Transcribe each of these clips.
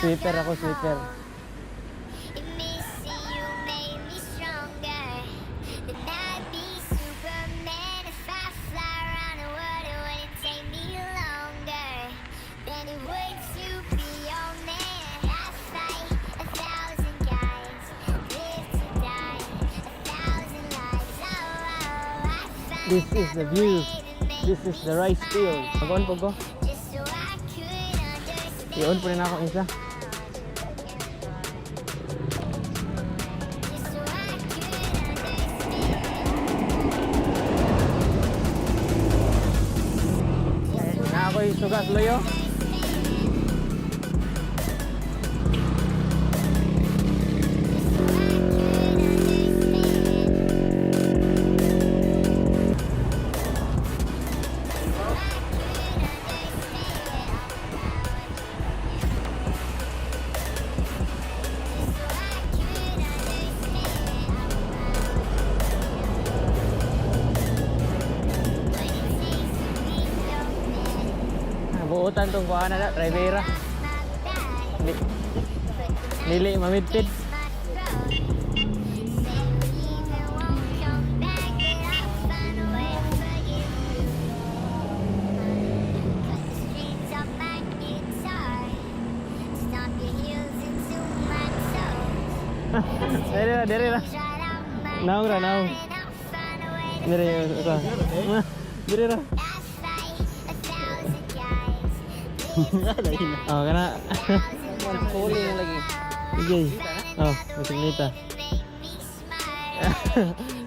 Sweeper ako, sweeper. If missing you made me stronger, then I'd be Superman. If I fly around the world, it wouldn't take me longer than it would to be your man. I fight a thousand guys, live to die a thousand lives. Oh, I find This is the view. another way to make This is the rice field. Mag-on po ko. just so I could understand. I-on po rin ako isa. Just so I could understand. Na ako'y sugas loyo. Buutan tong kuha na na, Rivera. Di, dili mamidpit. Dili ra, dili ra. Naong ra, naong. Dili ra. Dili ra. Oh, kana. Huli na lagi. Sige. Oh, bisikleta.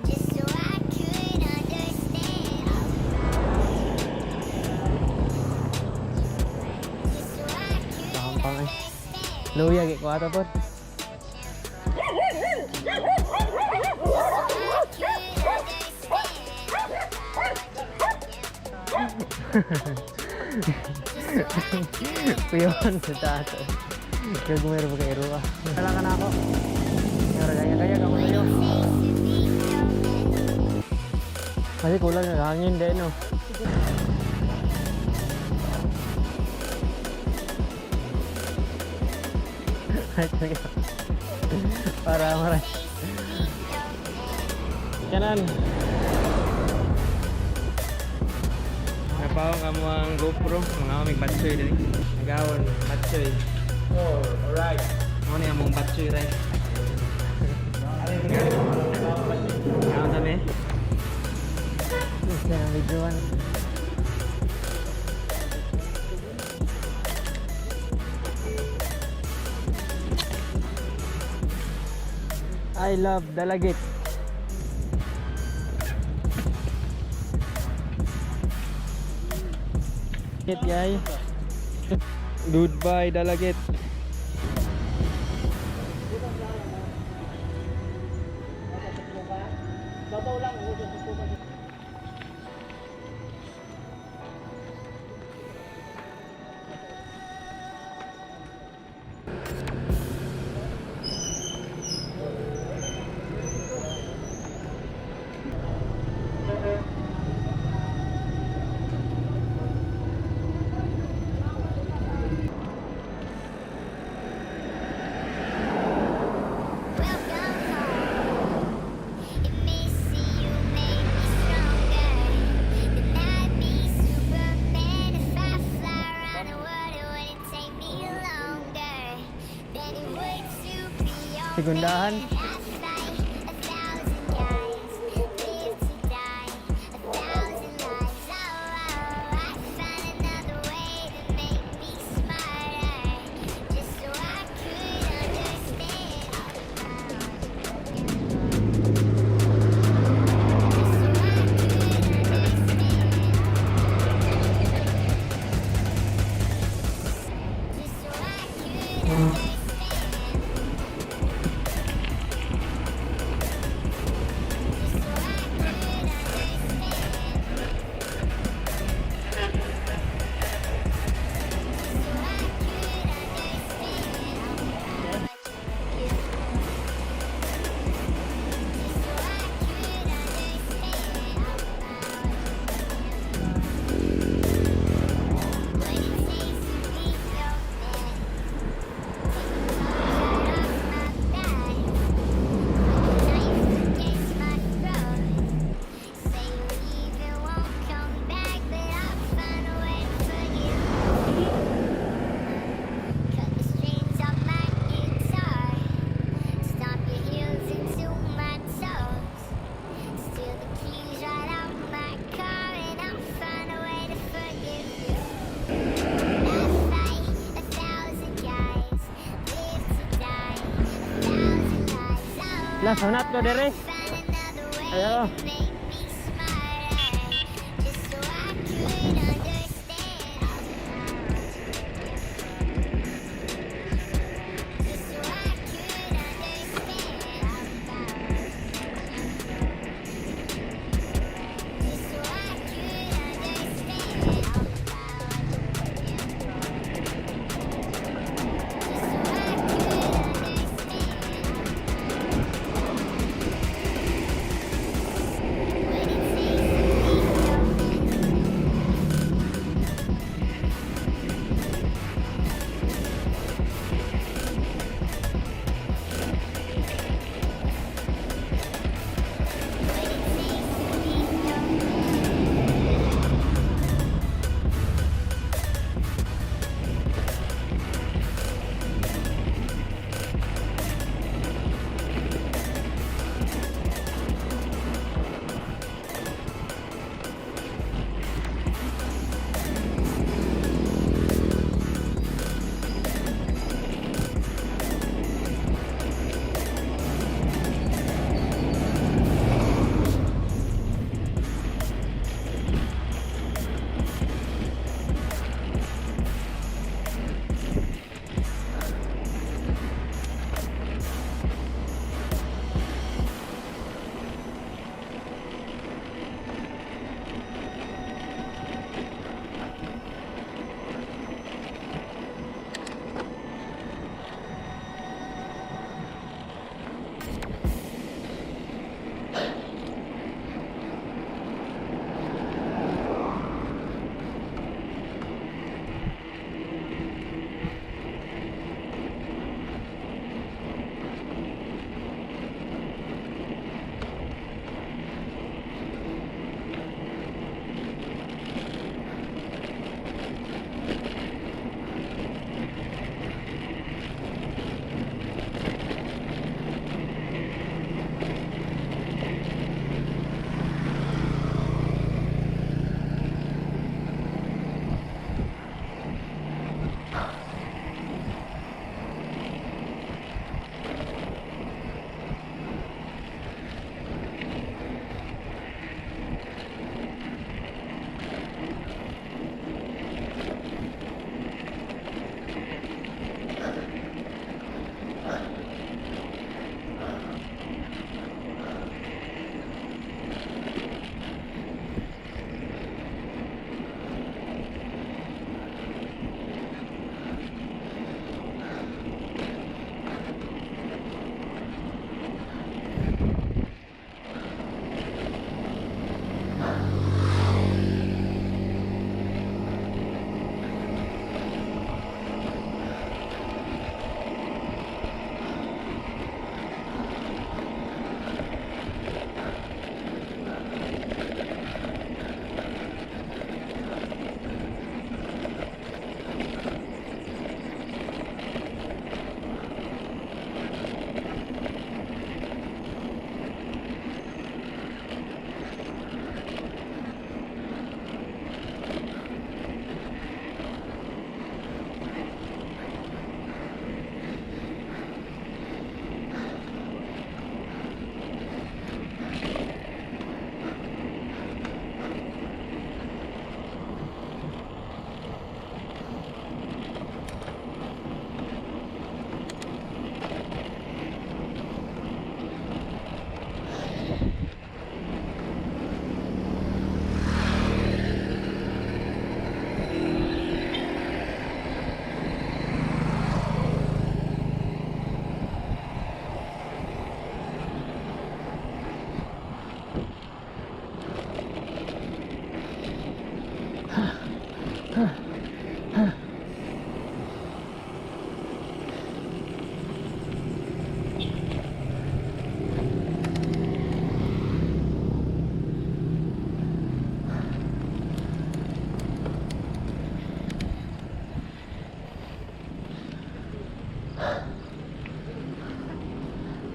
Just so I could understand. Just so I could Gampang eh. understand. Luya gi ko ato pod. Kuyon sa tato. Kaya gumero pa kay Rua. Wala ka na ako. Kaya kaya kaya ka mo tayo. Kasi kulang ng hangin din, no? Para maray. Kanan. Napawang ka mo ang GoPro, mga aming batsoy dali. Nagawon, batsoy. Oh, alright. Ano ni among batsoy ray. Kaon kami. Gusto ng videoan. I love Dalagit. Git yay. Goodbye, Dalagit. Babaw lang, oh. Welcome home. If missing you made me stronger, then I'd be Superman. If I fly around the world, it wouldn't take me longer than it would to be your Segundahan. man. I fight a thousand guys, live to die a thousand lives. Oh, I find another way to make me smarter, just so I could understand. Just so I could understand. Just so I could understand. Lasunat ko dire. Find another way Ayaw. to make me smarter, just so I could understand. Just so I could understand. Just so I could understand. Just so I could understand. What it takes to be your man. What it takes to be your man.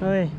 Oy.